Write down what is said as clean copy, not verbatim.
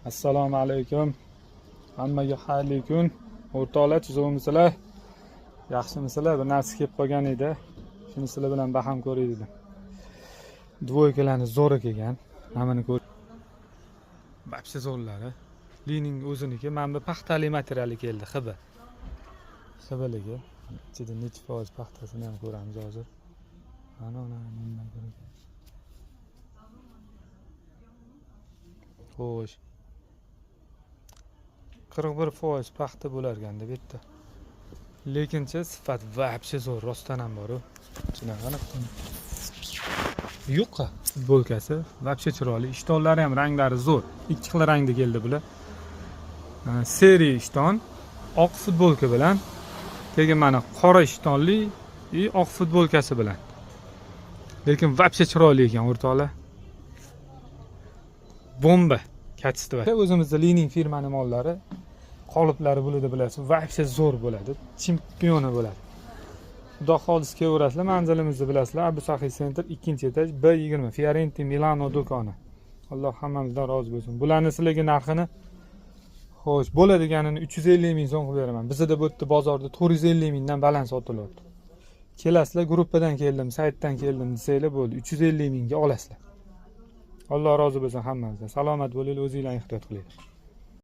Assalomu alaykum. Hammaga xayrli kun. O'rtoqlar, tuzukmisizlar? Yaxshimisizlar? Bir narsa kelib qolgan edi. Shuni sizlar bilan baham ko'ray dedim. Двойка larni zo'ri kelgan. Mana ko'r. Вообще zo'rlari. Lining o'ziniki. Mana bu paxtali materiali keldi, ХБ. ХБ ligi. Ichida necha foiz paxtasini ham ko'ramiz hozir. Ana, ana, bundan ko'ra. Xo'sh. 41% paxta bo'lar ekanda bu yerda. Lekinchi sifat вообще zo'r, rostdan ham bor-u. Shunaqa yuqa futbolkasi вообще chiroyli. Ishtonlari ham ranglari zo'r. Ikki xil rangda keldi bular. Серый ishton, oq futbolka bilan, keyin mana qora ishtonli и oq futbolkasi bilan. Lekin вообще chiroyli ekan, o'rtoqlar. Bomba качество. O'zimizda Lining firmani mollari, qoliplari bo'ladi, bilasiz, вообще zo'r bo'ladi, chempioni bo'ladi. Xudo xohlasa, kelaverasizlar, manzilimizni bilasizlar, Abu Saxiy Center, ikkinchi etaj, B20, Fiorenti Milano do'koni. Alloh hammamizdan rozi bo'lsin. Bularni sizlarga narxini, xo'sh, bo'ladiganini 350 ming so'm qilib beraman. Bizada bu yerda bozorda 450 mingdan baland sotilyapti. Kelasizlar, gruppadan keldim, saytdan keldim desanglar bo'ldi, 350 mingga olasizlar. Alloh rozi bo'lsin hammamizdan. Salomat bo'linglar, o'zinglarni ehtiyot qilinglar.